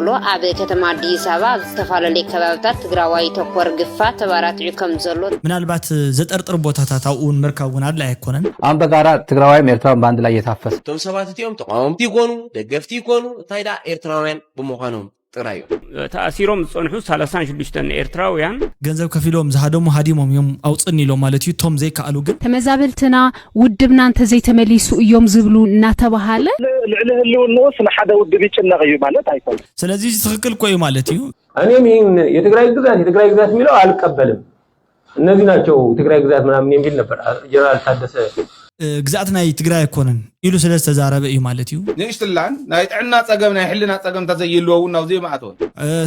ኣሎ። ኣብ ከተማ ኣዲስ ኣበባ ኣብ ዝተፈላለዩ ከባብታት ትግራዋይ ተኮር ግፋ ተባራቲዑ ከም ዘሎ ምናልባት ዘጠርጥር ቦታታት ኣብኡ እውን ምርካብ እውን ኣድላይ ኣይኮነን። አሁን በጋራ ትግራዋይም ኤርትራውያን በአንድ ላይ እየታፈሰ እቶም ሰባት እቲኦም ተቃወምቲ ይኮኑ ደገፍቲ ይኮኑ እንታይ ደኣ ኤርትራውያን ብምዃኖም ጥራይ እዮም። ተኣሲሮም ዝጸንሑ ሰላሳን ሽዱሽተን ኤርትራውያን ገንዘብ ከፊሎም ዝሃደሙ ሃዲሞም እዮም ኣውፅኒ ኢሎም ማለት እዩ። እቶም ዘይከኣሉ ግን ተመዛበልትና ውድብና እንተዘይተመሊሱ እዮም ዝብሉ እናተባሃለ ልዕሊ ህልውንኡስ ንሓደ ውድብ ይጭነቕ እዩ ማለት ኣይኮነን። ስለዚህ ትክክል እኮ እዩ ማለት እዩ። እኔም ይህን የትግራይ ግዛት የትግራይ ግዛት የሚለው አልቀበልም። እነዚህ ናቸው ትግራይ ግዛት ምናምን የሚል ነበር ጀነራል ታደሰ። ግዛት ናይ ትግራይ ኣይኮነን ኢሉ ስለ ዝተዛረበ እዩ ማለት እዩ። ንእሽትላን ናይ ጥዕና ፀገም ናይ ሕልና ፀገም እንተዘይህልዎ እውን ናብዚ ይምኣተወን።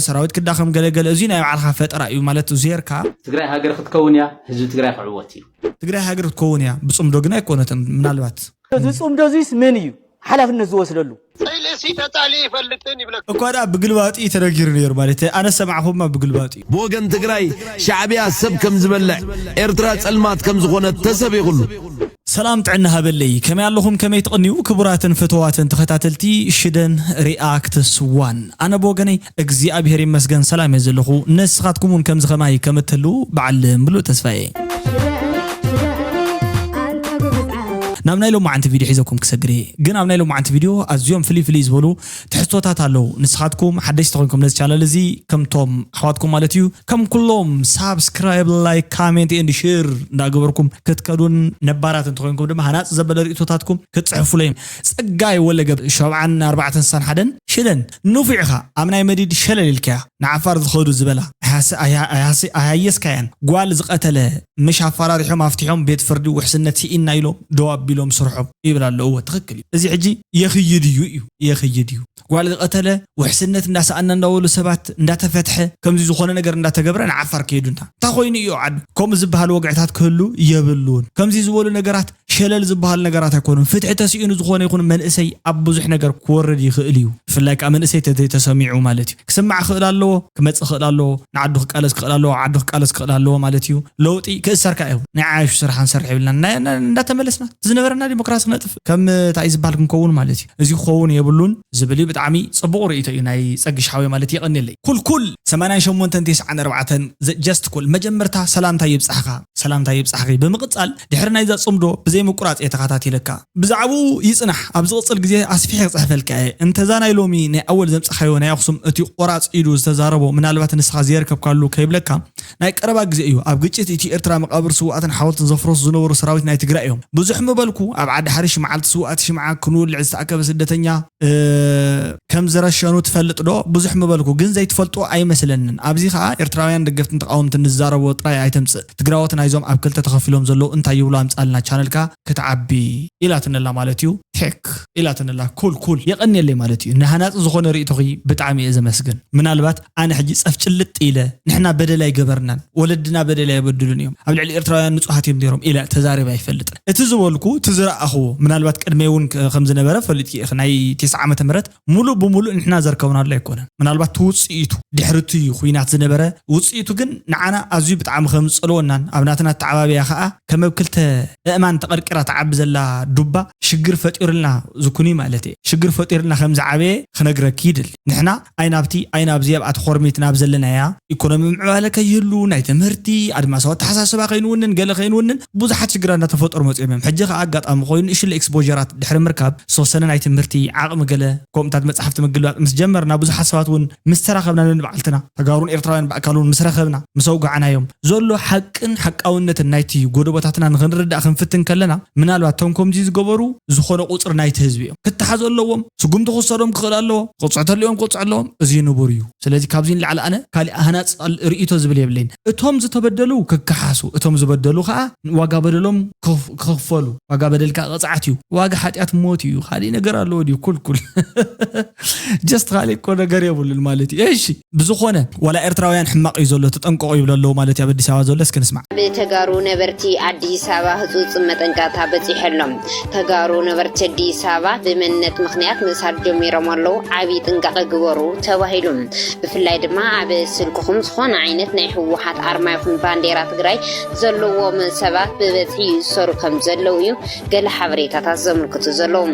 ሰራዊት ክዳኸም ገለገለ እዚ ናይ ባዕልካ ፈጠራ እዩ ማለት ዜርካ። ትግራይ ሃገር ክትከውን እያ፣ ህዝቢ ትግራይ ክዕወት እዩ። ትግራይ ሃገር ክትከውን እያ። ብፅምዶ ግን ኣይኮነትን። ምናልባት እዚ ፅምዶ እዚስ መን እዩ ሓላፍነት ዝወስደሉ? ስኢልሲ ተጣሊ ይፈልጥን ይብለካ። እኳ ደኣ ብግልባጢ እዩ ተነጊሩ ነይሩ ማለት ኣነ ሰማዕኹማ ብግልባጢ እዩ። ብወገን ትግራይ ሻዕብያ ሰብ ከም ዝበልዕ ኤርትራ ጸልማት ከም ዝኾነት ተሰቢኹሉ። ሰላም ጥዕና ሃበለይ ከመይ ኣለኹም ከመይ ትቕንዩ ክቡራትን ፍትዋትን ተኸታተልቲ ሽደን ሪኣክትስ ዋን ኣነ ብወገነይ እግዚኣብሔር ይመስገን ሰላም እየ ዘለኹ ንስኻትኩም እውን ከምዚ ኸማይ ከም እትህልዉ በዓል ምሉእ ተስፋ እየ ናብ ናይ ሎማዓንቲ ቪድዮ ሒዘኩም ክሰግር እየ ግን ኣብ ናይ ሎማዓንቲ ቪድዮ ኣዝዮም ፍልይ ፍልይ ዝበሉ ትሕዝቶታት ኣለዉ ንስኻትኩም ሓደሽቲ ተኾይንኩም ነዚ ቻነል እዚ ከምቶም ኣሕዋትኩም ማለት እዩ ከም ኩሎም ሳብስክራይብ ላይክ ካሜንት ኤንድ ሽር እንዳገበርኩም ክትከዱን ነባራት እንተኾይንኩም ድማ ሃናፅ ዘበለ ርእቶታትኩም ክትፅሕፉለይ ጸጋይ ወለገብ ሸብዓን ኣርባዕተን ስሳን ሓደን ሽደን ንፉዕ ኢኻ ኣብ ናይ መዲድ ሸለል ኢልካያ ንዓፋር ዝኸዱ ዝበላ ኣያየስካያን ጓል ዝቐተለ ምሽ ኣፈራሪሖም ኣፍቲሖም ቤት ፍርዲ ውሕስነት ስኢንና ኢሎም ደው ኣቢሎም ስርሖም ይብል ኣሎ እወ ትኽክል እዩ እዚ ሕጂ የኽይድ እዩ እዩ የኽይድ እዩ ጓል ዝቐተለ ውሕስነት እንዳሰኣና እንዳበሉ ሰባት እንዳተፈትሐ ከምዚ ዝኾነ ነገር እንዳተገብረ ንዓፋር ከይዱ እንታ እንታይ ኮይኑ እዩ ዓዱ ከምኡ ዝበሃል ወግዕታት ክህሉ የብሉን ከምዚ ዝበሉ ነገራት ሸለል ዝበሃል ነገራት ኣይኮኑን ፍትሒ ተስኢኑ ዝኾነ ይኹን መንእሰይ ኣብ ብዙሕ ነገር ክወርድ ይኽእል እዩ ብፍላይ ከዓ መንእሰይ ተዘይተሰሚዑ ማለት እዩ ክስማዕ ክኽእል ኣለዎ ክመፅእ ክኽእል ኣለዎ ንዓዱ ክቃለስ ክኽእል ኣለዎ ዓዱ ክቃለስ ክኽእል ኣለዎ ማለት እዩ ለውጢ ክእሰር ከዓ እዩ ናይ ዓያሹ ስራሕ ንሰርሕ የብልና እንዳተመለስና ዝነበረና ዲሞክራሲ ክነጥፍ ከም እንታይ ዝበሃል ክንከውን ማለት እዩ እዚ ክኸውን የብሉን ዝብል እዩ ብጣዕሚ ፅቡቕ ርእይቶ እዩ ናይ ፀግሽ ሓወይ ማለት የቐንየለይ ኩልኩል ሰማንያን ሸሞንተን ቴስዓን ኣርባዕተን just ኩል መጀመርታ ሰላምታ ይብፃሕኻ ሰላምታ ይብፃሕኺ ብምቕፃል ድሕሪ ናይዛ ፅምዶ ብዘይ ምቁራፅ እየ ተኸታቲለካ ብዛዕባኡ ይፅናሕ ኣብ ዝቕፅል ግዜ ኣስፊሐ ክፅሕፈልካ እየ እንተዛ ናይ ሎሚ ናይ ኣወል ዘምፃኻዮ ናይ ኣኽሱም እቲ ቆራፅ ኢዱ ዝተዛረቦ ምናልባት ንስኻ ዘየርከብካሉ ከይብለካ ናይ ቀረባ ግዜ እዩ ኣብ ግጭት ኢትዮ ኤርትራ መቃብር ስውኣትን ሓወልትን ዘፍረሱ ዝነበሩ ሰራዊት ናይ ትግራይ እዮም ብዙሕ ምበልኩ ኣብ ዓዲ ሓሪሽ መዓልቲ ስውኣት ሽምዓ ክንውልዕ ዝተኣከበ ስደተኛ ከም ዝረሸኑ ትፈልጥ ዶ ብዙሕ ምበልኩ ግን ዘይትፈልጦ ኣይመስለንን ኣብዚ ከዓ ኤርትራውያን ደገፍትን ተቃወምትን ንዛረብዎ ጥራይ ኣይተምፅእ ትግራዎት ናይዞም ኣብ ክልተ ተኸፊሎም ዘለዉ እንታይ ይብሉ ኣምፃልና ቻነልካ ክትዓቢ ኢላትንላ ማለት እዩ ቴክ ኢላትንላ ኩል ኩል የቐንየለይ ማለት እዩ ንሃናፂ ዝኾነ ርእቶኺ ብጣዕሚ እየ ዘመስግን ምናልባት ኣነ ሕጂ ፀፍጭልጥ ኢለ ንሕና በደል ኣይገበርናን ወለድና በደል ኣይበድሉን እዮም ኣብ ልዕሊ ኤርትራውያን ንፁሃት እዮም ነይሮም ኢለ ተዛሪበ ኣይፈልጥን እቲ ዝበልኩ እቲ ዝረኣኽዎ ምናልባት ቅድመይ እውን ከም ዝነበረ ፈሊጥኪ ኢኺ ናይ ቴስዓ ዓመተ ምህረት ሙሉእ ብሙሉእ ንሕና ዘርከብናሉ ኣይኮነን ምናልባት እቲ ውፅኢቱ ድሕሪ እቲ ኩናት ዝነበረ ውፅኢቱ ግን ንዓና ኣዝዩ ብጣዕሚ ከም ዝፀልወናን ኣብ ናትና ኣተዓባብያ ከዓ ከም ኣብ ክልተ እእማን ተቐርቂራ ትዓቢ ዘላ ዱባ ሽግር ፈጢሩልና ዝኩኒ ማለት እየ ሽግር ፈጢሩልና ከም ዝዓበየ ክነግረኪ ይደሊ ንሕና ኣይ ናብቲ ኣይ ናብዚ ኣብኣ ተኾርሚት ናብ ዘለናያ ኢኮኖሚ ምዕባለ ከይህሉ ናይ ትምህርቲ ኣድማሳዊ ኣተሓሳስባ ከይንውንን ገለ ከይንውንን ብዙሓት ሽግራት እናተፈጠሩ መፅኦም እዮም ሕጂ ከዓ ኣጋጣሚ ኮይኑ ንእሽለ ኤክስፖራት ድሕሪ ምርካብ ዝተወሰነ ናይ ትምህርቲ ዓቕሚ ገለ ከምኡታት መፅሓፍቲ ምግልባጥ ምስ ጀመርና ብዙሓት ሰባት እውን ምስ ተራኸብና ነንባዕልትና ተጋሩን ኤርትራውያን ብኣካል እውን ምስ ረኸብና ምስ ኣውጋዕናዮም ዘሎ ሓቅን ሓቃውነትን ናይቲ ጎደቦታትና ንክንርዳእ ክንፍትን ከለና ምናልባት እቶም ከምዚ ዝገበሩ ዝኾነ ቁፅሪ ናይቲ ህዝቢ እዮም ክተሓዙ ኣለዎም ስጉምቲ ክወሰዶም ክኽእል ኣለዎ ክቕፅዑ ተልዮም ክቕፅዑ ኣለዎም እዚ ንቡር እዩ ስለዚ ካብዚ ንላዕሊ ኣነ ካሊእ ሃናፅ ርእይቶ ዝብል የብለይን እቶም ዝተበደሉ ክከሓሱ እቶም ዝበደሉ ከዓ ዋጋ በደሎም ክኽፈሉ ዋጋ በደልካ ቅፅዓት እዩ ዋጋ ሓጢኣት ሞት እዩ ካሊእ ነገር ኣለዎ ድዩ ኩልኩል just ካሊእ እኮ ነገር የብሉን ማለት እዩ እሺ ብዝኾነ ዋላ ኤርትራውያን ሕማቕ እዩ ዘሎ ተጠንቀቑ ይብሉ ኣለዉ ማለት እዩ ኣብ ኣዲስ ኣበባ ዘሎ እስኪ ንስማዕ ኣብ ተጋሩ ነበርቲ ኣዲስ ኣበባ ህፁፅ መጠንቀቕታ በፂሑ ኣሎ ተጋሩ ነበርቲ ኣዲስ ኣበባ ብመንነት ምኽንያት ምእሳር ጀሚሮም ኣለዉ፣ ዓብዪ ጥንቃቐ ግበሩ ተባሂሉ። ብፍላይ ድማ ኣብ ስልክኹም ዝኾነ ዓይነት ናይ ህወሓት ኣርማ ይኹን ባንዴራ ትግራይ ዘለዎም ሰባት ብበዝሒ ይእሰሩ ከም ዘለዉ እዩ ገለ ሓበሬታታት ዘምልክቱ ዘለዉ።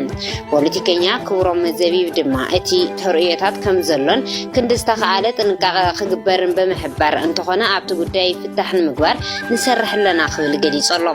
ፖለቲከኛ ክብሮም ዘቢብ ድማ እቲ ተርእዮታት ከም ዘሎን ክንዲ ዝተኻኣለ ጥንቃቐ ክግበርን ብምሕባር፣ እንተኾነ ኣብቲ ጉዳይ ፍታሕ ንምግባር ንሰርሕ ኣለና ክብል ገሊጹ ኣሎ።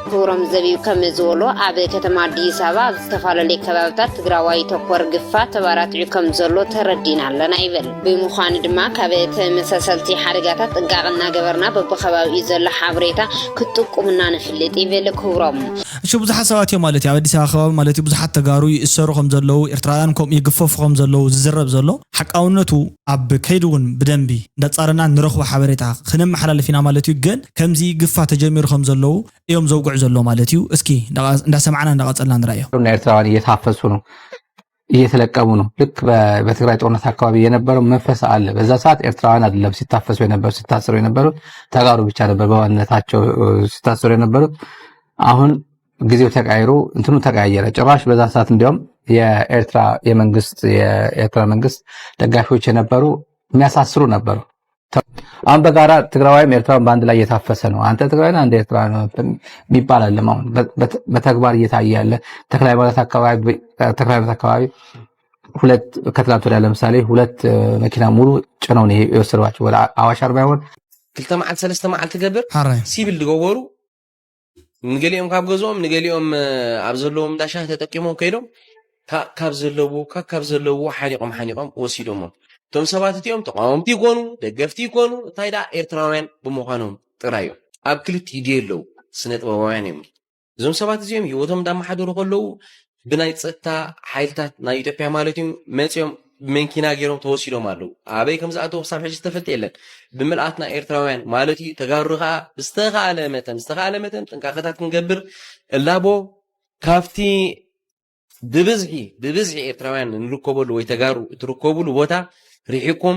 ክብሮም ዘቢብ ከም ዝበሎ፣ ኣብ ከተማ ኣዲስ ኣበባ ኣብ ዝተፈላለዩ ከባብታት ትግራዋይ ተኮር ግፋ ተባራቲዑ ከም ዘሎ ተረዲና ኣለና ይብል። ብምዃኑ ድማ ካብ ተመሳሰልቲ ሓደጋታት ጥንቃቐ እናገበርና በብከባቢኡ ዘሎ ሓበሬታ ክትጥቁምና ንፍልጥ ይብል ክብሮም። እሺ፣ ብዙሓት ሰባት እዮም ማለት እዩ ኣብ ኣዲስ ኣበባ ከባቢ ማለት እዩ ብዙሓት ተጋሩ ይእሰሩ ከም ዘለዉ፣ ኤርትራውያን ከምኡ ይግፈፉ ከም ዘለዉ ዝዝረብ ዘሎ። ሓቃውነቱ ኣብ ከይዲ እውን ብደንቢ እንዳጻረና ንረኽቦ ሓበሬታ ክነመሓላልፍ ኢና ማለት እዩ። ግን ከምዚ ግፋ ተጀሚሩ ከም ዘለዉ እዮም ዘውግዑ ዘሎ ማለት እዩ። እስኪ እንዳቐ-፣ እንዳሰማዕና እንዳቐጸልና ንራእዮ። እና ኤርትራውያን እየታፈሱ ነው፣ እየተለቀሙ ነው። ልክ በ-፣ በትግራይ ጦርነት አካባቢ የነበረው መንፈስ አለ። በዛ ሰዓት ኤርትራውያን አይደለም ሲታፈሱ የነበሩ፣ ሲታሰሩ የነበሩት ተጋሩ ብቻ ነበር በዋናነታቸው ሲታሰሩ የነበሩት። አሁን ጊዜው ተቀያይሮ እንትኑ ተቀያየረ። ጭራሽ በዛ ሰዓት እንዲያውም የኤርትራ የመንግስት የኤርትራ መንግስት ደጋፊዎች የነበሩ የሚያሳስሩ ነበሩ። አሁን በጋራ ትግራዋይም ኤርትራን በአንድ ላይ እየታፈሰ ነው። አንተ ትግራዊ ነህ፣ አንተ ኤርትራ ነህ የሚባል አይደለም። አሁን በ-፣ በተ-፣ በተግባር እየታየ ያለ ተክለ ሃይማኖት አካባቢ፣ ተክለ ሃይማኖት አካባቢ ሁለት፣ ከትላንት ወዲያ ለምሳሌ ሁለት፣ እ፣ መኪና ሙሉ ጭነው ነው የወሰዷቸው ወደ አዋሽ አርባ ይሆን። ክልተ መዓልቲ ሰለስተ መዓልቲ ትገብር ሓራይ። ሲቪል ዝገበሩ ንገሊኦም ካብ ገዝኦም ንገሊኦም፣ እ፣ ኣብ ዘለዎም እንዳሻ ተጠቂሞም ከይዶም ካ-፣ ካብ ዘለዎ ካ-፣ ካብ ዘለዎ ሓኒቆም ሓኒቆም ወሲዶሞም። እቶም ሰባት እቲኦም ተቃወምቲ ይኮኑ ደገፍቲ ይኮኑ እንታይ ደኣ ኤርትራውያን ብምዃኖም ጥራይ እዮም። ኣብ ክልቲኡ ድየ ኣለዉ ስነ ጥበባውያን እዮም። እዞም ሰባት እዚኦም ህይወቶም እንዳመሓደሩ ከለዉ ብናይ ጸጥታ ሓይልታት ናይ ኢትዮጵያ ማለት እዩ መጺኦም ብመኪና ገይሮም ተወሲዶም ኣለዉ። ኣበይ ከም ዝኣተዉ ክሳብ ሕጂ ዝተፈልጠ የለን። ብምልኣትና ኤርትራውያን ማለት እዩ ተጋሩ ከኣ ብዝተኻእለ መጠን፣ ዝተኻእለ መጠን ጥንቃቐታት ክንገብር እላቦ። ካብቲ ብብዝሒ፣ ብብዝሒ ኤርትራውያን እንርከበሉ ወይ ተጋሩ እትርከብሉ ቦታ ርሒቅኩም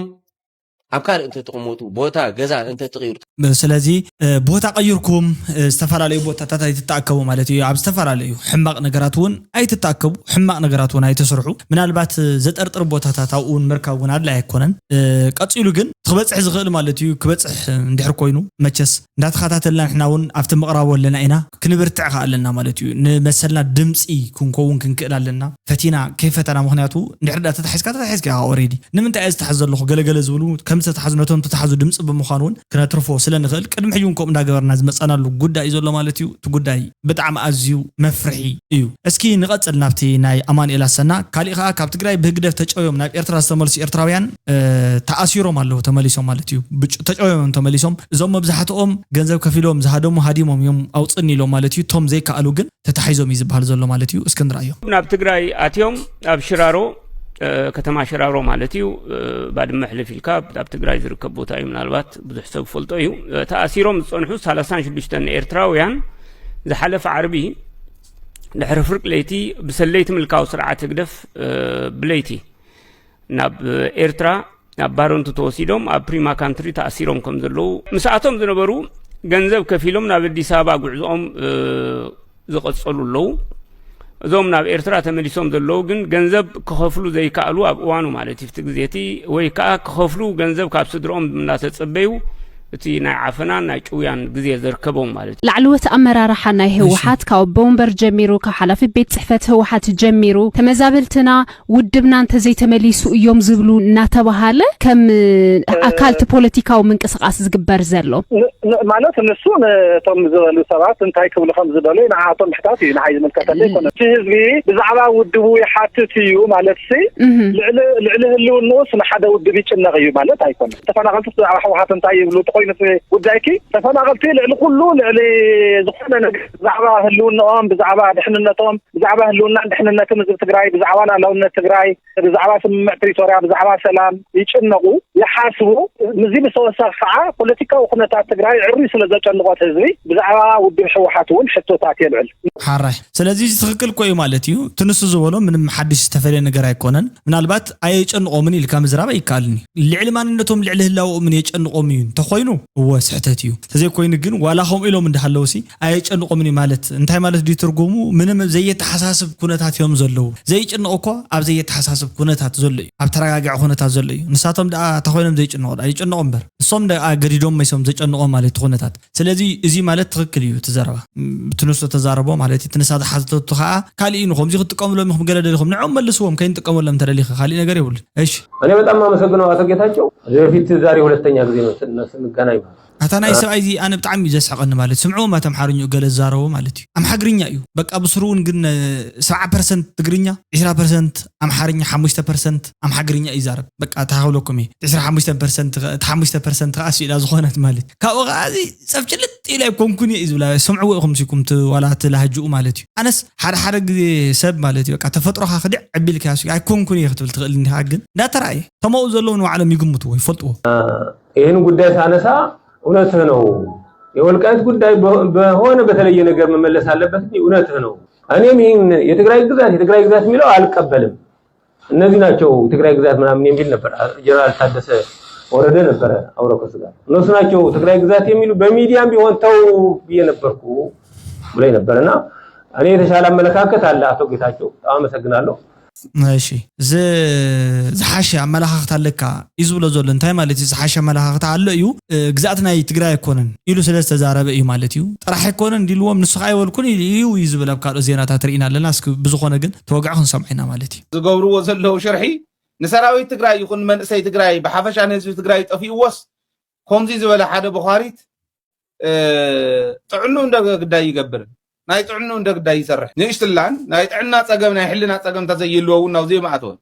ኣብ ካልእ እንተትቕመጡ፣ ቦታ ገዛ እንተትቕይሩ። ስለዚ፣ እ፣ ቦታ ቀይርኩም፣ እ፣ ዝተፈላለዩ ቦታታት ኣይትተኣከቡ ማለት እዩ። ኣብ ዝተፈላለዩ ሕማቕ ነገራት እውን ኣይትተኣከቡ፣ ሕማቕ ነገራት እውን ኣይትስርሑ። ምናልባት፣ እ፣ ዘጠርጥር ቦታታት ኣብኡ እውን ምርካብ እውን ኣድላይ ኣይኮነን። እ፣ ቀጺሉ ግን ክበጽሕ ዝኽእል ማለት እዩ። ክበጽሕ እንድሕር ኮይኑ መቸስ እንዳተኸታተልና ንሕና እውን ኣብቲ ምቕራቦ ኣለና ኢና። ክንብርትዕ ከኣ ኣለና ማለት እዩ። ንመሰልና ድምጺ ክንከውን ክንክእል ኣለና። ፈቲና ከይፈተና፣ ምኽንያቱ እንድሕር ደኣ ተታሒዝካ፣ ተታሒዝካ ኢኻ ኦሬዲ። ንምንታይ እየ ዝተሓዝ ዘለኹ ገለገለ ዝብሉ ከም ዝተታሕዙ፣ ነቶም ዝተታሕዙ ድምጺ ብምዃን እውን ክነትርፎ ስለ ንኽእል፣ ቅድሚ ሕጂ እውን ከምኡ እንዳገበርና ዝመጻናሉ ጉዳይ እዩ ዘሎ ማለት እዩ። እቲ ጉዳይ ብጣዕሚ ኣዝዩ መፍርሒ እዩ። እስኪ ንቐጽል ናብቲ ናይ ኣማኑኤል ኣሰና። ካሊእ ከኣ ካብ ትግራይ ብህግደፍ ተጨውዮም ናብ ኤርትራ ዝተመልሱ ኤርትራውያን፣ እ፣ ተኣሲሮም ኣለዉ፣ ተመሊሶም ማለት እዩ። ብጭ-፣ ተጨውዮም እዮም ተመሊሶም። እዞም መብዛሕትኦም ገንዘብ ከፊሎም ዝሃደሙ ሃዲሞም እዮም ኣውጽእኒ ኢሎም ማለት እዩ። እቶም ዘይከኣሉ ግን ተታሒዞም እዩ ዝበሃል ዘሎ ማለት እዩ። እስኪ ንርኣዮ። ናብ ትግራይ ኣትዮም ኣብ ሽራሮ፣ እ፣ ከተማ ሽራሮ ማለት እዩ፣ እ፣ ባድመ ሕልፍ ኢልካ ኣብ ትግራይ ዝርከብ ቦታ እዩ። ምናልባት ብዙሕ ሰብ ፈልጦ እዩ። እ፣ ተኣሲሮም ዝጸንሑ ሰላሳን ሽዱሽተን ኤርትራውያን ዝሓለፈ ዓርቢ ድሕሪ ፍርቂ ለይቲ ብሰለይቲ ምልካዊ ስርዓት ህግደፍ፣ እ፣ ብለይቲ ናብ ኤርትራ፣ ናብ ባረንቱ ተወሲዶም ኣብ ፕሪማ ካንትሪ ተኣሲሮም ከም ዘለዉ፣ ምስኣቶም ዝነበሩ ገንዘብ ከፊሎም ናብ ኣዲስ ኣበባ ጉዕዞኦም፣ እ፣ ዝቐጸሉ ኣለዉ። እዞም ናብ ኤርትራ ተመሊሶም ዘለዉ ግን ገንዘብ ክኸፍሉ ዘይከኣሉ፣ ኣብ እዋኑ ማለት እዩ፣ እቲ ግዜ እቲ፣ ወይ ከኣ ክኸፍሉ ገንዘብ ካብ ስድርኦም እናተጸበዩ፣ እቲ ናይ ዓፈናን ናይ ጭውያን ግዜ ዘርከቦም ማለት እዩ። ላዕለዎት ኣመራርሓ ናይ እሺ። ህወሓት ካብ ኣቦ ወንበር ጀሚሩ፣ ካብ ሓላፊ ቤት ጽሕፈት ህወሓት ጀሚሩ፣ ተመዛበልትና ውድብና እንተዘይተመሊሱ እዮም ዝብሉ እናተባሃለ ከም ኣካል እቲ ፖለቲካዊ ምንቅስቃስ ዝግበር ዘሎ። ን-፣ ን-፣ ማለት ንሱ ነቶም ዝበሉ ሰባት እንታይ ክብሉ ከም ዝደለዩ ንዓቶም ምሕታት እዩ፣ ንዓይ ዝምልከተኒ ኣይኮነን። እቲ ህዝቢ ብዛዕባ ውድቡ ይሓትት እዩ ማለት ሲ እህ። ልዕሊ፣ ልዕሊ ህልውንኡስ ንሓደ ውድብ ይጭነቕ እዩ ማለት ኣይኮነን። ተፈናቐልቲ ብዛዕባ ህወሓት እንታይ ይብሉ ተኾይኑ እቲ ጉዳይኪ፣ ተፈናቐልቲ ልዕሊ ኩሉ፣ ልዕሊ ዝኾነ ነገር ብዛዕባ ህልውንኦም፣ ብዛዕባ ድሕንነቶም፣ ብዛዕባ ህልውናን ድሕንነትን ህዝቢ ትግራይ፣ ብዛዕባ ሉዓላውነት ትግራይ፣ ብዛዕባ ስምምዕ ፕሪቶርያ፣ ብዛዕባ ሰላም ይጭነቑ፣ ይሓስቡ። ምስዚ ብዝተወሰኸ ከዓ ፖለቲካዊ ኩነታት ትግራይ ዕሩይ ስለ ዘጨንቖት ህዝቢ፣ ብዛዕባ ውድብ ህወሓት እውን ሕቶታት የልዕል። ሓራይ። ስለዚ እዚ ትኽክል እኮ እዩ ማለት እዩ። እቲ ንሱ ዝበሎ ምንም ሓድሽ ዝተፈለየ ነገር ኣይኮነን። ምናልባት ኣየጨንቖምን ኢልካ ምዝራብ ኣይከኣልን እዩ። ልዕሊ ማንነቶም፣ ልዕሊ ህላወኦምን የጨንቖም እዩ እንተኾይኑ፣ እወ ስሕተት እዩ። ተዘይኮይኑ ግን ዋላ ከምኡ ኢሎም እንዳሃለውሲ ኣየጨንቆምን እዩ ማለት እንታይ ማለት ድዩ ትርጉሙ? ምንም ዘይተሓሳስብ ኩነታት እዮም ዘለዉ። ዘይጭንቕ እኮ ኣብ ዘይተሓሳስብ ኩነታት ዘሎ እዩ፣ ኣብ ተረጋግዐ ኩነታት ዘሎ እዩ። ንሳቶም ደኣ ተኾይኖም ዘይጭንቑ ደኣ ይጭንቑ እምበር ንሶም ደኣ ገዲዶም መይሶም ዘጨንቖም ማለት እቲ ኩነታት። ስለዚ እዚ ማለት ትኽክል እዩ እቲ ዘረባ። እቲ ንሱ ተዛረቦ ማለት እዩ። እቲ ንሳ ዝሓተተቱ ከዓ ካልእ እዩ። ንኸምዚ ክትጥቀምሎም ኢኹም ገለ ደሊኹም ንዕኦም መልስዎም፣ ከይንጥቀመሎም እንተደሊኸ ካልእ ነገር የብሉን። እሺ። እኔ በጣም የማመሰግነው አቶ ጌታቸው። ከዚህ በፊት ዛሬ ሁለተኛ ጊዜ ነው ስን- ስንገናኝ ማለት ነው። ኣታ ናይ ሰብኣይ እዚ ኣነ ብጣዕሚ እዩ ዘስሕቐኒ ማለት እዩ። ስምዕዎም ኣቲ ኣምሓርኛ ገለ ዝዛረቦ ማለት እዩ። ኣምሓግርኛ እዩ በቃ ብስሩ እውን ግን ሰብዓ ፐርሰንት ትግርኛ፣ ዒስራ ፐርሰንት ኣምሓርኛ፣ ሓሙሽተ ፐርሰንት ኣምሓግርኛ እዩ ይዛረብ። በቃ እታ ክብለኩም እየ። ዒስራ ሓሙሽተ ፐርሰንት ከ- እታ ሓሙሽተ ፐርሰንት ከዓ ስኢላ ዝኾነት ማለት እዩ። ካብኡ ከዓ እዚ ጸብጭልጥ ኢሉ ኣይኮንኩን እየ እዩ ዝብላ። ስምዕዎ ኢኹም ሲኩም እቲ ዋላ እቲ ላህጅኡ ማለት እዩ። ኣነስ ሓደ ሓደ ግዜ ሰብ ማለት እዩ በቃ ተፈጥሮኻ ክድዕ ዕቢልካ ኣይኮንኩን እየ ክትብል ትኽእል እንዲኻ ግን እንዳተራእየ ተማኡ ዘለዉ ንባዕሎም ይግምትዎ ይፈልጥዎ። ይህን ጉዳይ ሳነሳ እውነትህ ነው። የወልቃይት ጉዳይ በሆነ በተለየ ነገር መመለስ አለበት እንጂ እውነትህ ነው። እኔም ይህን የትግራይ ግዛት የትግራይ ግዛት የሚለው አልቀበልም። እነዚህ ናቸው ትግራይ ግዛት ምናምን የሚል ነበር። ጀነራል ታደሰ ወረደ ነበረ አውረኮስ ጋር እነሱ ናቸው ትግራይ ግዛት የሚሉ በሚዲያም ቢሆን ተው ብዬ ነበርኩ ብሎ ነበር። እና እኔ የተሻለ አመለካከት አለ። አቶ ጌታቸው በጣም አመሰግናለሁ። እሺ ዝሓሸ ኣመላኻኽታ ኣለካ እዩ ዝብሎ ዘሎ። እንታይ ማለት እዩ ዝሓሸ ኣመላኻኽታ ኣሎ እዩ? ግዛኣት ናይ ትግራይ ኣይኮነን ኢሉ ስለ ዝተዛረበ እዩ ማለት እዩ። ጥራሕ ኣይኮነን እንዲልዎም ንሱ ከዓ ኣይበልኩን ኢሉ እዩ እዩ ዝብል ኣብ ካልኦት ዜናታት ርኢና ኣለና። እስኪ ብዝኾነ ግን ተወግዖ ክንሰምዖ ኢና ማለት እዩ። ዝገብርዎ ዘለዉ ሽርሒ ንሰራዊት ትግራይ ይኹን መንእሰይ ትግራይ ብሓፈሻ ንህዝቢ ትግራይ ጠፊእዎስ ከምዚ ዝበለ ሓደ በዃሪት ጥዕንኡ እንደ ግዳይ ይገብር ናይ ጥዕንኡ እንደ ግዳይ ይሰርሕ ንእሽትላን ናይ ጥዕና ፀገም ናይ ሕልና ፀገም እንተዘይህልዎ እውን ናብዚ ይመኣትወን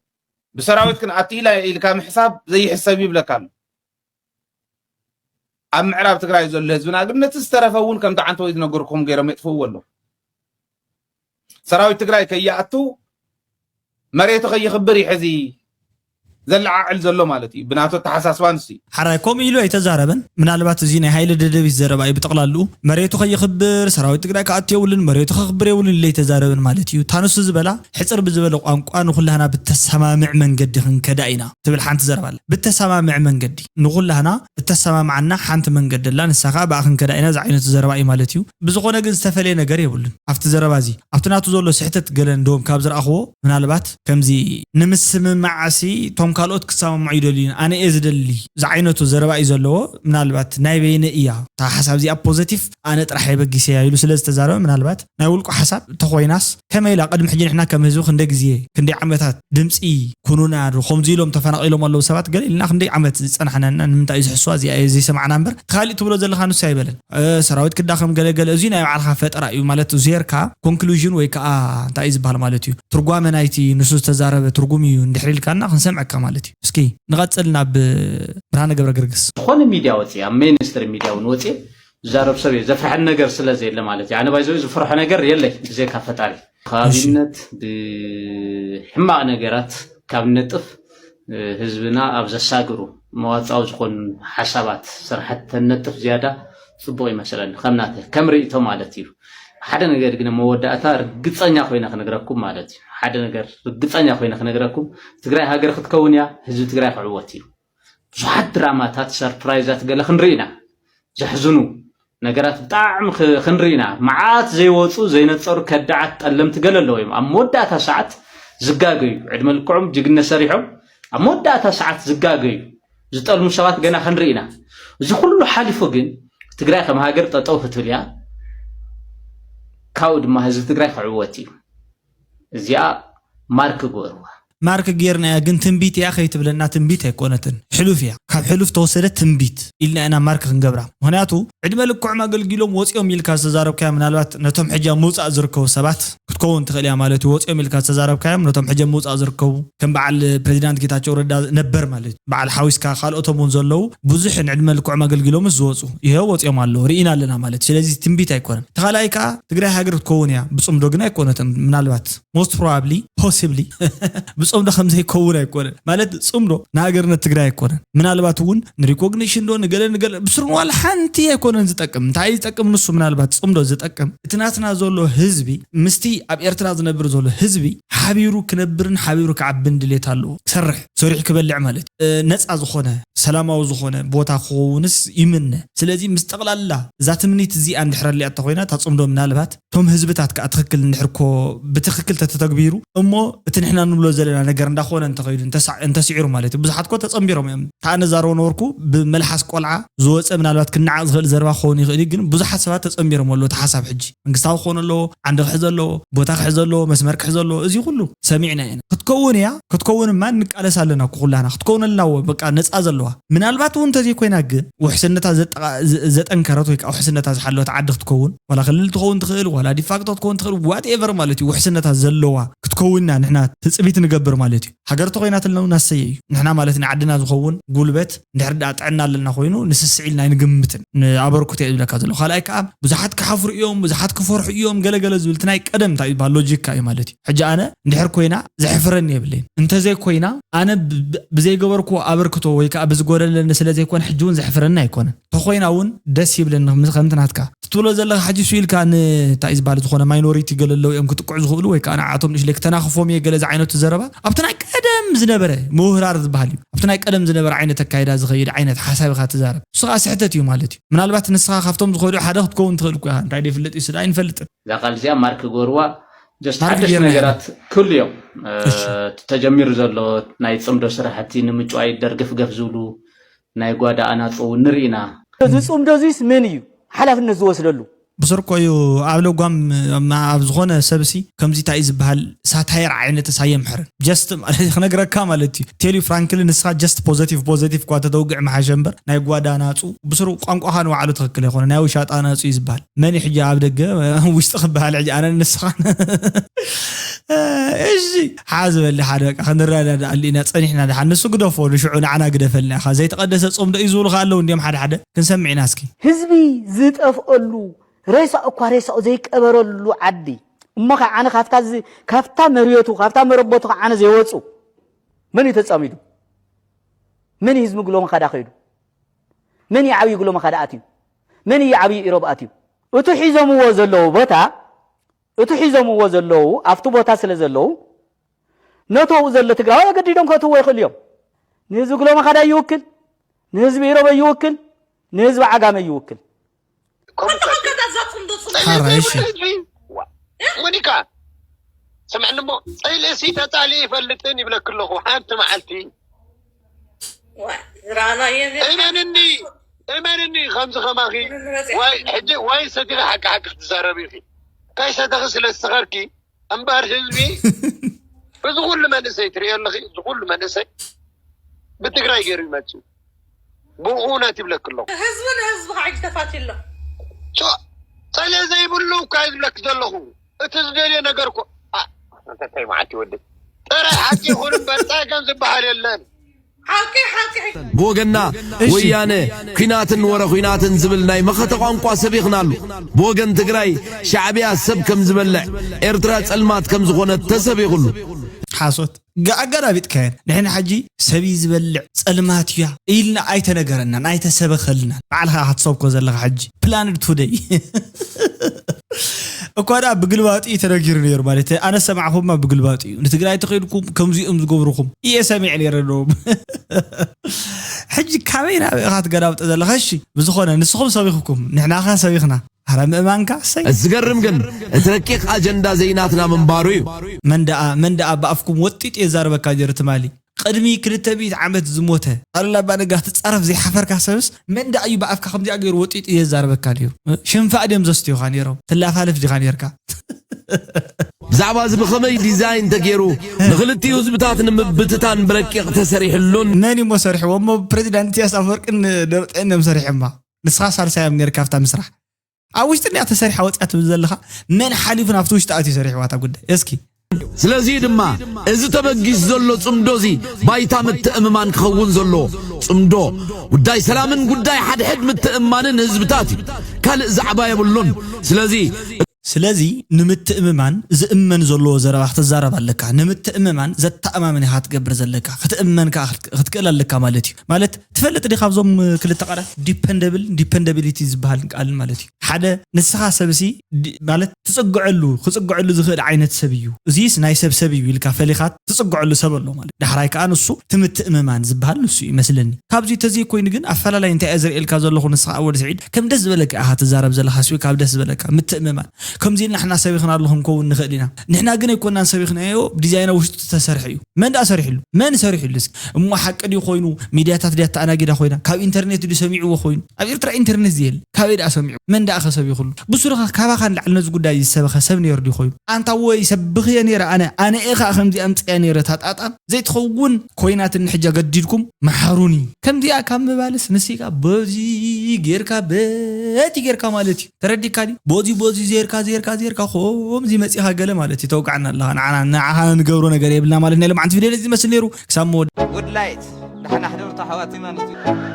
ብሰራዊት ክንኣቲ ኢላ ኢልካ ምሕሳብ ዘይሕሰብ ይብለካ ኣሎ ኣብ ምዕራብ ትግራይ ዘሎ ህዝብና ግን ነቲ ዝተረፈ እውን ከምቲ ዓንተወይ ዝነገርኩም ገይሮም የጥፍእዎ ኣለዉ ሰራዊት ትግራይ ከይኣቱ መሬቱ ከይኽብር እዩ ሕዚ ዘለዓዕል ዘሎ ማለት እዩ ብናቱ ኣተሓሳስባ ንሱ እዩ። ሓራይ ከምኡ ኢሉ ኣይተዛረበን። ምናልባት እዚ ናይ ሃይለ ደደቢት ዘረባ እዩ ብጠቕላልኡ። መሬቱ ከይኽብር ሰራዊት ትግራይ ክኣቱ የብሉን፣ መሬቱ ከኽብር የብሉን ኢሉ ኣይተዛረበን ማለት እዩ። እታ ንሱ ዝበላ ሕፅር ብዝበለ ቋንቋ ንኹላህና ብተሰማምዕ መንገዲ ክንከዳ ኢና ትብል ሓንቲ ዘረባ ኣላ። ብተሰማምዕ መንገዲ ንኹላህና ብተሰማምዓና ሓንቲ መንገዲ ኣላ፣ ንሳ ከዓ ብኣ ክንከዳ ኢና ዝዓይነቱ ዘረባ እዩ ማለት እዩ። ብዝኾነ ግን ዝተፈለየ ነገር የብሉን ኣብቲ ዘረባ እዚ። ኣብቲ ናቱ ዘሎ ስሕተት ገለ እንደውም ካብ ዝረኣኽዎ ምናልባት ከምዚ ንምስምማዕሲ እቶም ካልኦት ክሰማምዑ ይደልዩ ኣነ እየ ዝደሊ ዝዓይነቱ ዘረባ እዩ ዘለዎ። ምናልባት ናይ በይነ እያ እታ ሓሳብ እዚኣ ፖዘቲቭ ኣነ ጥራሕ የበጊሰያ ኢሉ ስለ ዝተዛረበ ምናልባት ናይ ውልቁ ሓሳብ ተኾይናስ ከመይ ኢላ ቅድሚ ሕጂ ንሕና ከም ህዝቢ ክንደይ ግዜ ክንደይ ዓመታት ድምፂ ኩኑና ዶ ከምዚ ኢሎም ተፈናቒሎም ኣለዉ ሰባት ገለ ኢልና ክንደይ ዓመት ዝፀናሕናና ንምንታይ እዩ ዝሕስዋ እዚኣ እየ ዘይሰማዕና እምበር እቲ ካሊእ ትብሎ ዘለኻ ንሱ ኣይበለን። ሰራዊት ክዳኸም ገለገለ እዙ ናይ ባዕልኻ ፈጠራ እዩ ማለት ዜርካ ኮንክሉዥን ወይ ከዓ እንታይ እዩ ዝበሃል ማለት እዩ ትርጓመ ናይቲ ንሱ ዝተዛረበ ትርጉም እዩ እንድሕር ኢልካና ክንሰምዐካ ማለት እዩ። እስኪ ንቐፅል ናብ ብርሃነ ገብረ ገርግስ። ዝኾነ ሚድያ ወፅእ ኣብ ሜንስትሪም ሚድያ እውን ወፅእ ዝዛረብ ሰብ እየ ዘፍርሐን ነገር ስለ ዘየለ ማለት እዩ ኣነ ባይዘ ዝፍርሖ ነገር የለይ ብዘይካ ፈጣሪ ከባቢነት ብሕማቕ ነገራት ካብ ነጥፍ ህዝብና ኣብ ዘሳግሩ መዋፃዊ ዝኾኑ ሓሳባት ስራሕቲ ተነጥፍ ዝያዳ ፅቡቕ ይመስለኒ ከም ናተ ከም ርእይቶ ማለት እዩ ሓደ ነገር ግን መወዳእታ ርግፀኛ ኮይነ ክነግረኩም ማለት እዩ ሓደ ነገር ርግፀኛ ኮይነ ክነግረኩም ትግራይ ሃገር ክትከውን እያ ህዝቢ ትግራይ ክዕወት እዩ ብዙሓት ድራማታት ሰርፕራይዛት ገለ ክንርኢ ኢና ዘሕዝኑ ነገራት ብጣዕሚ ክንርኢ ኢና መዓት ዘይወፁ ዘይነፀሩ ከዳዓት ጠለምቲ ገለ ኣለዉ እዮም ኣብ መወዳእታ ሰዓት ዝጋገዩ ዕድመ ልክዖም ጅግነት ሰሪሖም ኣብ መወዳእታ ሰዓት ዝጋገዩ ዝጠልሙ ሰባት ገና ክንርኢ ኢና እዚ ኩሉ ሓሊፉ ግን ትግራይ ከም ሃገር ጠጠው ክትብል እያ ካብኡ ድማ ህዝቢ ትግራይ ክዕወት እዩ እዚኣ ማርክ ግበርዋ ማርክ ጌርናያ ግን ትንቢት እያ ከይትብለና ትንቢት ኣይኮነትን ሕሉፍ እያ ካብ ሕሉፍ ተወሰደ ትንቢት ኢልና ኢና ማርክ ክንገብራ ምክንያቱ ዕድመ ልክዖም ኣገልጊሎም ወፂኦም ኢልካ ዝተዛረብካዮ ምናልባት ነቶም ሕጂ ኣብ ምውፃእ ዝርከቡ ሰባት ክትከውን ትኽእል እያ ማለት እዩ ወፂኦም ኢልካ ዝተዛረብካዮም ነቶም ሕጂ ኣብ ምውፃእ ዝርከቡ ከም በዓል ፕሬዚዳንት ጌታቸው ረዳ ነበር ማለት እዩ በዓል ሓዊስካ ካልኦቶም እውን ዘለዉ ብዙሕ ንዕድመ ልክዖም ኣገልጊሎምስ ዝወፁ ይኸው ወፂኦም ኣለዉ ርኢና ኣለና ማለት እዩ ስለዚ ትንቢት ኣይኮነን ተኻልኣይ ከዓ ትግራይ ሃገር ክትከውን እያ ብፅምዶ ግን ኣይኮነትን ምናልባት most probably possibly ብፆም ዶ ከምዘይከውን ኣይኮነን ማለት ፅምዶ ንሃገርነት ትግራይ ኣይኮነን ምናልባት እውን ንሪኮግኒሽን ዶ ንገለ ንገለ ብስሩ ዋላ ሓንቲ ኣይኮነን ዝጠቅም እንታይ ዝጠቅም ንሱ ምናልባት ፅምዶ ዝጠቅም እቲ ናትና ዘሎ ህዝቢ ምስቲ ኣብ ኤርትራ ዝነብር ዘሎ ህዝቢ ሓቢሩ ክነብርን ሓቢሩ ክዓብን ድሌት ኣለዎ ክሰርሕ ሰሪሑ ክበልዕ ማለት እዩ ነፃ ዝኾነ ሰላማዊ ዝኾነ ቦታ ክኸውንስ ይምነ። ስለዚ ምስ ጠቕላላ እዛ ትምኒት እዚኣ እንድሕር ኣሊኣቶ ኮይና፣ እታ ጽምዶ ምናልባት እቶም ህዝብታት ከኣ ትኽክል እንድሕር ኮ ብትኽክል ተተተግቢሩ እሞ እቲ ንሕና ንብሎ ዘለና ነገር እንዳኾነ እንተኸይዱ እንተሳ-፣ እንተስዒሩ ማለት እዩ። ብዙሓት ኮ ተጸንቢሮም እዮም። እታ ኣነ ዛረቦ ነበርኩ ብመልሓስ ቆልዓ ዝወጸ ምናልባት ክነዓቕ ዝኽእል ዘረባ ክኸውን ይኽእል እዩ፣ ግን ብዙሓት ሰባት ተጸንቢሮም ኣለዉ። እቲ ሓሳብ ሕጂ መንግስታዊ ክኾን ኣለዎ፣ ዓንዲ ክሕዝ ኣለዎ፣ ቦታ ክሕዝ ኣለዎ፣ መስመር ክሕዝ ኣለዎ። እዚ ኩሉ ሰሚዕና ኢና። ክትከውን እያ፣ ክትከውን እማ ንቃለስ ኣለና እኮ ኩላና። ክትከውን ኣለና እዎ፣ በቃ ነጻ ዘለዋ። ምናልባት እውን እንተዘይኮይና ግን ውሕስነታ ዘጠቓ-፣ ዘ-፣ ዘጠንከረት ወይ ከዓ ውሕስነታ ዝሓለወት ዓዲ ክትከውን፣ ዋላ ክልል ትኸውን ትኽእል፣ ዋላ ዲፋክቶ ክትከውን ትኽእል፣ ዋትኤቨር ማለት እዩ። ውሕስነታ ዘለዋ ክትከውንና ንሕና ትጽቢት ንገብር ማለት እዩ። ሃገር ተኾይናትልና እውን ኣሰየ እዩ። ንሕና ማለት ንዓድና ዝኸውን ጉልበት እንድሕር ደኣ ጥዕና ኣለና ኮይኑ ንስስዕ ኢልና ኣይንግምትን። ንኣበርክቶ እየ ዝብለካ ዘለኹ። ካልኣይ ከኣ ብዙሓት ክሓፍሩ እዮም፣ ብዙሓት ክፈርሑ እዮም፣ ገለገለ ዝብል እቲ ናይ ቀደም እንታይ እዩ ዝበሃል ሎጂካ እዩ ማለት እዩ። ሕጂ ኣነ እንድሕር ኮይና ዘሕፍረኒ የብለይን። እንተዘይኮይና ኣነ ብ-፣ ብ-፣ ብዘይገበርኩዎ ኣበርክቶ ወይ ከኣ ብዝጎደለኒ ስለ ዘይኮነ ሕጂ እውን ዘሕፍረኒ ኣይኮነን። ተኾይና እውን ደስ ይብለኒ ምስ-፣ ከምቲ ናትካ። እቲ ትብሎ ዘለኻ ሕጂ ሱ ኢልካ ን-፣ እንታይ እዩ ዝበሃል ዝኾነ ማይኖሪቲ ገለ ኣለዉ እዮም ክጥቅዑ ዝኽእሉ ወይ ከኣ ንዓቶም ንእሽለይ ክተናኽፎም እየ ገለ ዝዓይነቱ ዘረባ ኣብቲ ናይ ቀደም ዝነበረ ምውህራር ዝበሃል እዩ። ኣብቲ ናይ ቀደም ዝነበረ ዓይነት ኣካይዳ ዝኸይድ ዓይነት ሓሳብ ኢኻ ትዛረብ። ንሱ ከኣ ስሕተት እዩ ማለት እዩ። ምናልባት ንስኻ ካብቶም ዝኸዱ ሓደ ክትከውን ትኽእል እኮ ኢኻ። እንታይ ደይፍለጥ እዩ ስዳ ኣይንፈልጥን። እዛ ቃል እዚኣ ማርክ ክገብርዋ just ማርክ ሓደሽቲ ገይርና ኢና። ነገራት ክህሉ እዮም። እ፣ እሺ። እቲ ተጀሚሩ ዘሎ ናይ ጽምዶ ስራሕቲ ንምጭዋይ ደርገፍገፍ ዝብሉ ናይ ጓዳ ኣናጹ እውን ንርኢ ኢና። እዚ ጽምዶ እዚስ መን እዩ ሓላፍነት ዝወስደሉ? ብስርቆ እዩ ኣብ ለጓም ኣብ ዝኾነ ሰብሲ ከምዚ እንታይ እዩ ዝበሃል ሳታየር ዓይነት ሳየምሕርን ጀስት ማለት ክነግረካ ማለት እዩ። ቴሊ ፍራንክሊን ንስኻ ጀስት ፖዘቲቭ ፖዘቲቭ እኳ ተተውግዕ መሓሸ እምበር ናይ ጓዳ ናጹ ብስሩ ቋንቋኻ ንባዕሉ ትኽክል ኣይኮነ ናይ ውሻጣ ናጹ እዩ ዝበሃል። መን እዩ ሕጂ ኣብ ደገ ውሽጢ ክበሃል ሕጂ ኣነ ንስኻን እሺ ሓዝ በሊ ሓደ በቃ ክንረዳዳኣሉ ኢና ጸኒሕና ደሓን ንሱ ግደፎ ንሽዑ ንዓና ግደፈልና ኢኻ ዘይተቐደሰ ጾም ዶ እዩ ዝብሉ ከ ኣለዉ እንዲዮም ሓደ ሓደ ክንሰምዕ ኢና እስኪ። ህዝቢ ዝጠፍኣሉ ሬሳ እኳ ሬሳኡ ዘይቀበረሉ ዓዲ እሞ ከ ኣነ ካብታ ዝ- ካብታ መርየቱ ካብታ መረበቱ ከ ኣነ ዘይወፁ መን እዩ ተፃሚዱ? መን እዩ ህዝቢ ግሎ መኻዳ ከይዱ? መን እዩ ዓብዪ ግሎ መኻዳ ኣትዩ? መን እዩ ዓብዪ ኢሮብ ኣትዩ? እቲ ሒዞምዎ ዘለዉ ቦታ እቲ ሒዞምዎ ዘለዉ ኣብቲ ቦታ ስለ ዘለዉ ነቲ ኣብኡ ዘሎ ትግራዋይ ኣገዲዶም ከእትውዎ ይኽእሉ እዮም። ንህዝቢ ግሎ መኻዳ ይውክል፣ ንህዝቢ ኢሮብ ይውክል፣ ንህዝቢ ዓጋመ ይውክል። ከምኡ እኳ እንተኾንካ እንድዩ። እዛ ጽምዶ ጽምዶ ሓራይ እሺ። ዋ፣ ሞኒካ፣ ስምዕኒ እሞ፣ ጸሊእሲ ተጻሊእ ይፈልጥን ይብለኪ ኣለኹ። ሓንቲ መዓልቲ፣ ዋ፣ ዝረኣናዮ ነርና። እመንኒ፣ እመንኒ፣ ከምዚ ከማኺ፣ ንመጽእ። ዋይ፣ ሕጂ ዋይን ሰቲኺ ሓቂ ሓቂ ክትዛረቢ ኢኺ። ከይሰተኺ ስለ ዝሰኸርኪ፣ እምበር ህዝቢ፣ እዚ ኩሉ መንእሰይ ትርእዮ ኣለኺ፣ እዚ ኩሉ መንእሰይ ብትግራይ ገይሩ ይመጽእ። ብእውነት ይብለኪ ኣለኹ። ህዝቢ ንህዝቢ ከዓ ሕጂ ተፋትዩ ኣሎ። ሶ፣ ጸለ ዘይብሉ እኳ እዩ ዝብለኪ ዘለኹ። እቲ ዝደልዮ ነገር እኮ፣ ኣ፣ እንታይ መዓት ይወድእ። ጥራይ ሓቂ ይኹን እምበር ጸገም ዝበሃል የለን። ሓቂ፣ ሓቂ። ብወገንና ወያነ ኲናትን ወረ ኲናትን ዝብል ናይ መኸተ ቋንቋ ሰቢኽናሉ። ብወገን ትግራይ ሻዕብያ ሰብ ከም ዝበልዕ፣ ኤርትራ ጸልማት ከም ዝኾነት ተሰቢኹሉ። ሓሶት ኣጋላቢጥካየን ንሕና ሕጂ ሰብ እዩ ዝበልዕ ጸልማት እያ ኢልና ኣይተነገረናን ኣይተሰበኸልናን። ባዕልኻ ኢኻ ትሰብኮ ዘለኻ ሕጂ ፕላንድ ቱደይ እኳ ደኣ ብግልባጡ እዩ ተነጊሩ ነይሩ ማለት ኣነ ሰማዕኹማ ብግልባጡ እዩ ንትግራይ ተኸይድኩም ከምዚኦም ዝገብርኹም እየ ሰሚዕ ነይረ ነዎም ሕጂ ካበይ ናብ ኢኻ ትገላብጦ ዘለኻ እሺ ብዝኾነ ንስኹም ሰቢኽኩም ንሕናኻ ሰቢኽና ኣረ ምእማንካ እሰይ። ዝገርም ግን እቲ ረቂቕ ኣጀንዳ ዘይናትና ምንባሩ እዩ። መን ደኣ መን ደኣ ብኣፍኩም ወጢጡ የዛርበካ ነይሩ ትማሊ ቅድሚ ክልተ ሚእቲ ዓመት ዝሞተ ኣሉላ ኣባ ነጋ ትጻረፍ ዘይሓፈርካ ሰብስ መን ደኣ እዩ ብኣፍካ ከምዚኣ ገይሩ ወጢጡ የዛርበካ ነይሩ? ሽንፋእ ድዮም ዘስትዩኻ ነይሮም? ትላፋልፍ ዲኻ ነይርካ? ብዛዕባ እዚ ብኸመይ ዲዛይን ተገይሩ ንኽልቲኡ ህዝብታት ንምብትታን ብረቂቕ ተሰሪሕሉን መን እዩሞ ሰሪሕዎ እሞ ፕሬዚዳንት ኢሳያስ ኣፈወርቅን ደብረፅዮን እዮም ሰሪሖማ ንስኻ ሳልሳዮም ነይርካ ኣብታ ምስራሕ ኣብ ውሽጢ እኒኣ ተሰሪሓ ወፂኣ ትብል ዘለኻ መን ሓሊፉ ናብቲ ውሽጢ ኣትዩ ሰሪሕዋ እታ ጉዳይ እስኪ ስለዚ ድማ እዚ ተበጊስ ዘሎ ፅምዶ እዚ ባይታ ምትእምማን ክኸውን ዘለዎ ፅምዶ ጉዳይ ሰላምን ጉዳይ ሓድሕድ ምትእምማንን ህዝብታት እዩ ካልእ ዛዕባ የብሉን ስለዚ ስለዚ ንምትእምማን ዝእመን ዘለዎ ዘረባ ክትዛረብ ኣለካ ንምትእምማን ዘተኣማምን ኢኻ ክትገብር ዘለካ ክትእመን ከዓ ክትክእል ኣለካ ማለት እዩ ማለት ትፈልጥ ዲኻ ካብዞም ክልተ ቃላት ዲፐንደብል ዲፐንደቢሊቲ ዝበሃል ቃል ማለት እዩ። ሓደ ንስኻ ሰብሲ ዲ- ማለት ትጽግዐሉ ክጽግዐሉ ዝኽእል ዓይነት ሰብ እዩ። እዚስ ናይ ሰብ ሰብ እዩ ኢልካ ፈሊኻ ትጽግዐሉ ሰብ ኣሎ ማለት። ዳሕራይ ከዓ ንሱ እቲ ምትእምማን ዝበሃል ንሱ እዩ ይመስለኒ። ካብዚ ተዘይኮይኑ ግን ኣፈላላይ እንታይ እየ ዝርእየልካ ዘለኹ ንስኻ ወዲ ስዒድ ከም ደስ ዝበለካ ኢኻ ትዛረብ ዘለኻ ስኡ ካብ ደስ ዝበለካ ምትእምማን ከምዚ ኢልና ንሕና ሰቢኽና ኣለኹም ከውን ንኽእል ኢና። ንሕና ግን ኣይኮናን ሰቢኽናዮ ብዲዛይና ውሽጡ ተሰርሐ እዩ። መን ደኣ ሰሪሕሉ? መን ሰሪሕሉ? እስኪ እሞ ሓቂ ድዩ ኮይኑ ሚድያታት ድያ ተኣናጊዳ ኮይና ካብ ኢንተርኔት ድዩ ሰሚዕዎ ኮይኑ? ኣብ ኤርትራ ኢንተርኔት ዝየለ ካበይ ደኣ ሰሚዑ? መን ደኣ ከሰቢኽሉ? ብሱርኻ ካባኻ ንላዕሊ ነዚ ጉዳይ ዝሰበኸ ሰብ ነይሩ ድዩ ኮይኑ? ኣንታ ወይ ሰብኽየ ነይረ ኣነ ኣነ እየ ከዓ ከምዚ ኣምፅያ ነይረ እታ ጣጣ ዘይትኸውን ኮይናትኒ ሕጃ ገዲድኩም መሓሩኒ ከምዚኣ ካብ ምባልስ ንሲካ በዚ ጌርካ በቲ ጌርካ ማለት እዩ። ተረዲካ ድዩ? በዚ በዚ ዜርካ ዜርካ ዜርካ ከምዚ መፂኻ ገለ ማለት እዩ። ተውቃዕና ኣለኻ ንዓና ንዓኻ ንገብሮ ነገር የብልና ማለት ናይ ሎማዓንቲ ቪድዮ ነዚ ዝመስል ነይሩ። ክሳብ መወዳእታ። ውድላይት ደሓና ሕደሩ ኣሕዋተይ ማለት እዩ።